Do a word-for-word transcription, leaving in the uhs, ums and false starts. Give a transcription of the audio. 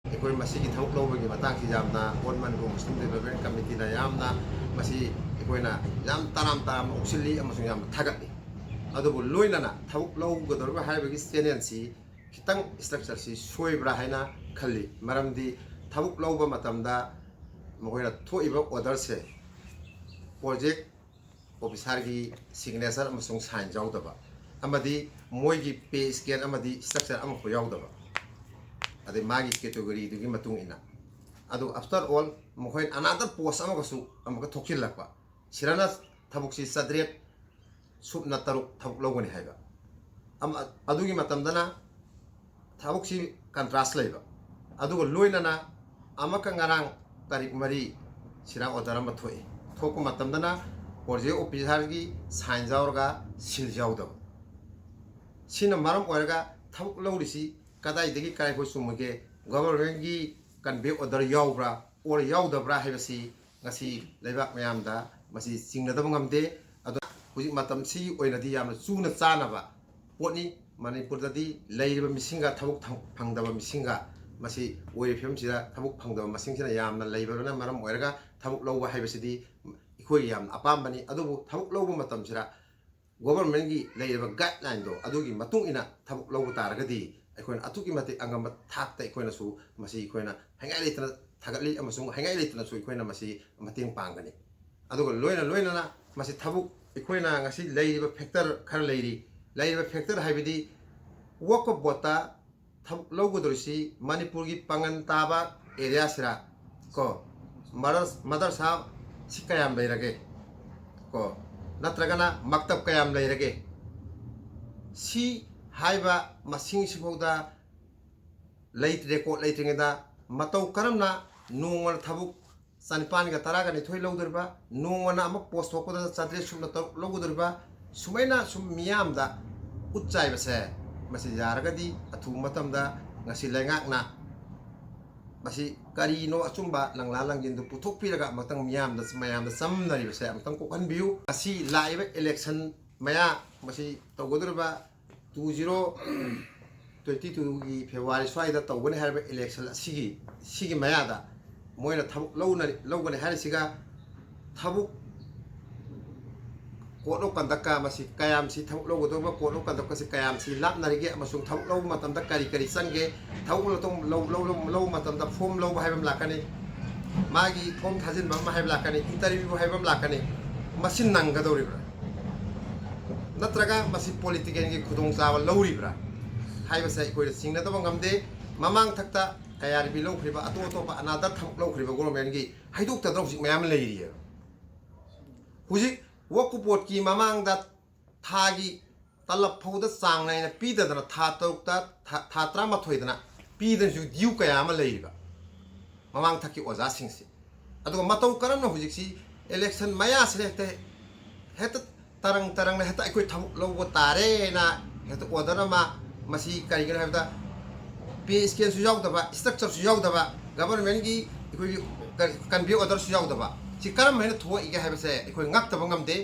ꯑꯩꯈꯣꯏ ꯃꯁꯤꯒꯤ ꯊꯕꯛ ꯂꯧꯕꯒꯤ ꯃꯇꯥꯡꯁꯤ ꯌꯥꯝꯅ ꯑꯣꯜ ꯃꯅꯤꯄꯨꯔ ꯃꯨꯁꯂꯤꯝ ꯗꯤꯕꯦꯂꯞꯃꯦꯟ ꯀꯃꯤꯇꯤꯅ ꯌꯥꯝꯅ ꯃꯁꯤ ꯑꯩꯈꯣꯏꯅ ꯌꯥꯝ ꯇꯔꯥꯝ ꯇꯔꯥꯝꯅ ꯑꯣꯛꯁꯤꯜꯂꯤ ꯑꯃꯁꯨꯡ ꯌꯥꯝꯅ ꯊꯥꯒꯠꯂꯤ꯫ ꯑꯗꯨꯕꯨ ꯂꯣꯏꯅꯅ ꯊꯕꯛ ꯂꯧꯒꯗꯧꯔꯤꯕ ꯍꯥꯏꯕꯒꯤ ꯆꯦꯅꯦꯜꯁꯤ ꯈꯤꯇꯪ ꯏꯁꯇ꯭ꯔꯛꯆꯔꯁꯤ ꯁꯣꯏꯕ꯭ꯔꯥ ꯍꯥꯏꯅ ꯈꯜꯂꯤ꯫ ꯃꯔꯝꯗꯤ ꯊꯕꯛ ꯂꯧꯕ ꯃꯇꯝꯗ ꯃꯈꯣꯏꯅ ꯊꯣꯛꯏꯕ ꯑꯣꯔꯗꯔꯁꯦ ꯄ꯭ꯔꯣꯖꯦꯛ ꯑꯣꯐꯤꯁꯥꯔꯒꯤ ꯁꯤꯒꯅꯦꯆꯔ ꯑꯃꯁꯨꯡ ꯁꯥꯏꯟ ꯌꯥꯎꯗꯕ ꯑꯃꯗꯤ ꯃꯣꯏꯒꯤ ꯄꯦ ꯁ꯭ꯀꯦꯜ ꯑꯃꯗꯤ ꯏꯁꯇ꯭ꯔꯛꯆꯔ ꯑꯃꯐꯥꯎ ꯌꯥꯎꯗꯕ, ꯑꯗꯩ ꯃꯥꯒꯤ ꯀꯦꯇꯦꯒꯣꯔꯤꯗꯨꯒꯤ ꯃꯇꯨꯡ ꯏꯟꯅ꯫ ꯑꯗꯨ ꯑꯥꯐꯇꯔ ꯑꯣꯜ ꯃꯈꯣꯏꯅ ꯑꯅꯥꯗꯔ ꯄꯣꯁ ꯑꯃꯒꯁꯨ ꯑꯃꯨꯛꯀ ꯊꯣꯛꯆꯤꯜꯂꯛꯄ, ꯁꯤꯔꯅ ꯊꯕꯛꯁꯤ ꯆꯥꯇ꯭ꯔꯦꯠ ꯁꯨꯞꯅ ꯇꯔꯨꯛ ꯊꯕꯛ ꯂꯧꯒꯅꯤ ꯍꯥꯏꯕ꯫ ꯑꯃ-, ꯑꯗꯨꯒꯤ ꯃꯇꯝꯗꯅ ꯊꯕꯛꯁꯤ ꯀꯟꯇ꯭ꯔꯥꯁ ꯂꯩꯕ꯫ ꯑꯗꯨꯒ ꯂꯣꯏꯅꯅ ꯑꯃꯛꯀ ꯉꯔꯥꯡ ꯇꯥꯔꯤꯛ ꯃꯔꯤ ꯁꯤꯔꯥ ꯑꯣꯔꯗꯔ ꯑꯃ ꯊꯣꯛꯏ꯫ ꯊꯣꯛꯄ ꯃꯇꯝꯗꯅ ꯄ꯭ꯔꯣꯖꯦꯛ ꯑꯣꯐꯤꯁꯥꯔꯒꯤ ꯁꯥꯏꯟ ꯌꯥꯎꯔꯒ ꯁꯤꯜ ꯌꯥꯎꯗꯕ꯫ ꯁꯤꯅ ꯃꯔꯝ ꯑꯣꯏꯔꯒ ꯊꯕꯛ ꯂꯧꯔꯤꯁꯤ ꯀꯗꯥꯏꯗꯒꯤ ꯀꯗꯥꯏꯐꯥꯎ ꯆꯨꯝꯃꯒꯦ, ꯒꯣꯕꯔꯃꯦꯟꯒꯤ ꯀꯟꯚꯦ ꯑꯣꯔꯗꯔ ꯌꯥꯎꯕ꯭ꯔꯥ ꯑꯣꯔ ꯌꯥꯎꯗꯕ꯭ꯔꯥ ꯍꯥꯏꯕꯁꯤ ꯉꯁꯤ ꯂꯩꯕꯥꯛ ꯃꯌꯥꯝꯗ ꯃꯁꯤ ꯆꯤꯡꯅꯗꯕ ꯉꯝꯗꯦ꯫ ꯑꯗꯨꯅ ꯍꯧꯖꯤꯛ ꯃꯇꯝꯁꯤꯒꯤ ꯑꯣꯏꯅꯗꯤ ꯌꯥꯝꯅ ꯆꯨꯅ ꯆꯥꯅꯕ ꯄꯣꯠꯅꯤ꯫ ꯃꯅꯤꯄꯨꯔꯗꯗꯤ ꯂꯩꯔꯤꯕ ꯃꯤꯁꯤꯡꯒ ꯊꯕꯛ ꯊ-, ꯐꯪꯗꯕ ꯃꯤꯁꯤꯡꯒ ꯃꯁꯤ ꯑꯣꯏꯔꯤꯕ ꯐꯤꯕꯝꯁꯤꯗ ꯊꯕꯛ ꯐꯪꯗꯕ ꯃꯁꯤꯡꯁꯤꯅ ꯌꯥꯝꯅ ꯂꯩꯕꯅ ꯃꯔꯝ ꯑꯣꯏꯔꯒ ꯊꯕꯛ ꯂꯧꯕ ꯍꯥꯏꯕꯁꯤꯗꯤ ꯑꯩꯈꯣꯏꯒꯤ ꯌꯥꯝꯅ ꯑꯄꯥꯝꯕꯅꯤ꯫ ꯑꯗꯨꯕꯨ ꯊꯕꯛ ꯂꯧꯕ ꯃꯇꯝꯁꯤꯗ ꯒꯣꯕꯔꯃꯦꯟꯒꯤ ꯂꯩꯔꯤꯕ ꯒꯥꯏꯗꯂꯥꯏꯟꯗꯣ ꯑꯗꯨꯒꯤ ꯃꯇꯨꯡ ꯏꯟꯅ ꯊꯕꯛ ꯂꯧꯕ ꯇꯥꯔꯒꯗꯤ ꯑꯩꯈꯣꯏꯅ ꯑꯗꯨꯛꯀꯤ ꯃꯇꯤꯛ ꯑꯉꯝꯕ ꯊꯥꯛꯇ ꯑꯩꯈꯣꯏꯅꯁꯨ ꯃꯁꯤ ꯑꯩꯈꯣꯏꯅ ꯍꯥꯏꯉꯥꯏ ꯂꯩꯇꯅ ꯊꯥꯒꯠꯂꯤ ꯑꯃꯁꯨꯡ ꯍꯥꯏꯉꯥꯏ ꯂꯩꯇꯅꯁꯨ ꯑꯩꯈꯣꯏꯅ ꯃꯁꯤ ꯃꯇꯦꯡ ꯄꯥꯡꯒꯅꯤ꯫ ꯑꯗꯨꯒ ꯂꯣꯏꯅ ꯂꯣꯏꯅꯅ ꯃꯁꯤ ꯊꯕꯛ ꯑꯩꯈꯣꯏꯅ ꯉꯁꯤ ꯂꯩꯔꯤꯕ ꯐꯦꯛꯇꯔ ꯈꯔ ꯂꯩꯔꯤ꯫ ꯂꯩꯔꯤꯕ ꯐꯦꯛꯇꯔ ꯍꯥꯏꯕꯗꯤ ꯋꯥꯛꯐ ꯕꯣꯔꯗꯇ ꯊꯕꯛ ꯂꯧꯒꯗꯧꯔꯤꯁꯤ ꯃꯅꯤꯄꯨꯔꯒꯤ ꯄꯥꯡꯒꯟ ꯇꯥꯕ ꯑꯦꯔꯤꯌꯥꯁꯤꯔ ꯀꯣ, ꯃꯗꯔꯁ-, ꯃꯗꯔꯁꯥ ꯁꯤ ꯀꯌꯥꯝ ꯂꯩꯔꯒꯦ ꯀꯣ, ꯅꯠꯇ꯭ꯔꯒꯅ ꯃꯛꯇꯕ ꯀꯌꯥꯝ ꯂꯩꯔꯒꯦ? ꯁꯤ ꯍꯥꯏꯕ ꯃꯁꯤꯡꯁꯤꯐꯥꯎꯗ ꯂꯩ-, ꯔꯦꯀꯣꯔꯗ ꯂꯩꯇ꯭ꯔꯤꯉꯩꯗ ꯃꯇꯧ ꯀꯔꯝꯅ ꯅꯣꯡꯃꯗ ꯊꯕꯛ ꯆꯅꯤꯄꯥꯟꯒ ꯇꯔꯥꯒ ꯅꯤꯊꯣꯏ ꯂꯧꯗꯣꯔꯤꯕ, ꯅꯣꯡꯃꯅ ꯑꯃ ꯄꯣꯁ ꯊꯣꯛꯄꯗ ꯆꯥꯇ꯭ꯔꯦꯠ ꯁꯨꯞꯅ ꯇꯔꯨꯛ ꯂꯧꯒꯗꯧꯔꯤꯕ, ꯁꯨꯃꯥꯏꯅ ꯁꯨꯝ ꯃꯤꯌꯥꯝꯗ ꯎꯠ ꯆꯥꯏꯕꯁꯦ, ꯃꯁꯤ ꯌꯥꯔꯒꯗꯤ ꯑꯊꯨꯕ ꯃꯇꯝꯗ ꯉꯁꯤ ꯂꯩꯉꯥꯛꯅ ꯃꯁꯤ ꯀꯔꯤꯅꯣ ꯑꯆꯨꯝꯕ ꯂꯪꯂꯥ ꯂꯪꯖꯦꯟꯗꯨ ꯄꯨꯊꯣꯛꯄꯤꯔꯒ ꯑꯃꯨꯛꯇꯪ ꯃꯤꯌꯥꯝꯗ, ꯃꯌꯥꯝꯗ ꯆꯝꯅꯔꯤꯕꯁꯦ ꯑꯃꯨꯛꯇꯪ ꯀꯣꯛꯍꯟꯕꯤꯌꯨ꯫ ꯉꯁꯤ ꯂꯥꯛꯏꯕ ꯏꯂꯦꯛꯁꯟ ꯃꯌꯥ ꯃꯁꯤ ꯇꯧꯒꯗꯧꯔꯤꯕ two zero ꯇ꯭ꯋꯦꯟꯇꯤ ꯇꯨꯒꯤ ꯐꯦꯕ꯭ꯔꯨꯋꯥꯔꯤ ꯁ꯭ꯋꯥꯏꯗ ꯇꯧꯒꯅꯤ ꯍꯥꯏꯔꯤꯕ ꯏꯂꯦꯛꯁꯟ ꯑꯁꯤꯒꯤ, ꯁꯤꯒꯤ ꯃꯌꯥꯗ ꯃꯣꯏꯅ ꯊꯕꯛ ꯂꯧꯅ-, ꯂꯧꯒꯅꯤ ꯍꯥꯏꯔꯤꯁꯤꯒ ꯊꯕꯛ code of conduct ꯀ ꯃꯁꯤ ꯀꯌꯥꯝ ꯁꯤ ꯊꯕꯛ ꯂꯧꯒꯗꯧꯔꯤꯕ code of conduct ꯀ ꯁꯤ ꯀꯌꯥꯝ ꯁꯤ ꯂꯥꯞꯅꯔꯤꯒꯦ ꯑꯃꯁꯨꯡ ꯊꯕꯛ ꯂꯧꯕ ꯃꯇꯝꯗ ꯀꯔꯤ ꯀꯔꯤ ꯆꯪꯒꯦ, ꯊꯕꯛ ꯂꯧ-, ꯂꯧ-, ꯂꯧ-, ꯂꯧꯕ ꯃꯇꯝꯗ form ꯂꯧꯕ ꯍꯥꯏꯕ ꯑꯃ ꯂꯥꯛꯀꯅꯤ, ꯃꯥꯒꯤ form ꯊꯥꯖꯤꯟꯕ ꯑꯃ ꯍꯥꯏꯕ ꯂꯥꯛꯀꯅꯤ, interview ꯍꯥꯏꯕ ꯑꯃ ꯂꯥꯛꯀꯅꯤ, ꯃꯁꯤ ꯅꯪꯒꯗꯧꯔꯤꯕ꯭ꯔꯥ? ꯅꯠꯇ꯭ꯔꯒ ꯃꯁꯤ political ꯒꯤ ꯈꯨꯗꯣꯡꯆꯥꯕ ꯂꯧꯔꯤꯕ꯭ꯔꯥ ꯍꯥꯏꯕꯁꯦ ꯑꯩꯈꯣꯏꯅ ꯆꯤꯡꯅꯗꯕ ꯉꯝꯗꯦ꯫ ꯃꯃꯥꯡ ꯊꯛꯇ ꯀꯌꯥꯔꯤꯕꯤ ꯂꯧꯈ꯭ꯔꯤꯕ, ꯑꯇꯣꯞ ꯑꯇꯣꯞꯄ another ꯊꯕꯛ ꯂꯧꯈ꯭ꯔꯤꯕ government ꯀꯤ ꯍꯥꯏꯗꯣꯛꯇꯗꯅ ꯍꯧꯖꯤꯛ ꯃꯌꯥꯝ ꯂꯩꯔꯤꯑꯕ꯫ ꯍꯧꯖꯤꯛ ꯋꯛꯐ ꯕꯣꯔꯗꯀꯤ ꯃꯃꯥꯡꯗ ꯊꯥꯒꯤ ꯇꯂꯕ ꯐꯥꯎꯗ ꯆꯥꯡ ꯅꯥꯏꯅ ꯄꯤꯗꯗꯅ, ꯊꯥ ꯇꯔꯨꯛꯇ, ꯊꯥ, ꯊꯥ ꯇꯔꯥꯃꯥꯊꯣꯏꯗꯅ ꯄꯤꯗꯅꯁꯨ due ꯀꯌꯥ ꯑꯃ ꯂꯩꯔꯤꯕ ꯃꯃꯥꯡ ꯊꯛꯀꯤ ꯑꯣꯖꯥꯁꯤꯡꯁꯤ꯫ ꯑꯗꯨꯒ ꯃꯇꯧ ꯀꯔꯝꯅ ꯍꯧꯖꯤꯛꯁꯤ election ꯃꯌꯥꯁꯤꯗ ꯍꯦꯛꯇ, ꯍꯦꯛꯇ ꯇꯔꯪ ꯇꯔꯪꯅ ꯍꯦꯛꯇ ꯑꯩꯈꯣꯏ ꯊꯕꯛ ꯂꯧꯕ ꯇꯥꯔꯦꯅ ꯍꯦꯛꯇ order ꯑꯃ, ꯃꯁꯤ ꯀꯔꯤꯒꯤꯅꯣ ꯍꯥꯏꯕꯗ pay scale ꯁꯨ ꯌꯥꯎꯗꯕ, structure ꯁꯨ ꯌꯥꯎꯗꯕ, government ꯀꯤ ꯑꯩꯈꯣꯏꯒꯤ ꯀꯔꯤ, convey order ꯁꯨ ꯌꯥꯎꯗꯕ, ꯁꯤ ꯀꯔꯝ ꯍꯥꯏꯅ ꯊꯣꯛꯏꯒꯦ ꯍꯥꯏꯕꯁꯦ ꯑꯩꯈꯣꯏ ꯉꯛꯇꯕ ꯉꯝꯗꯦ꯫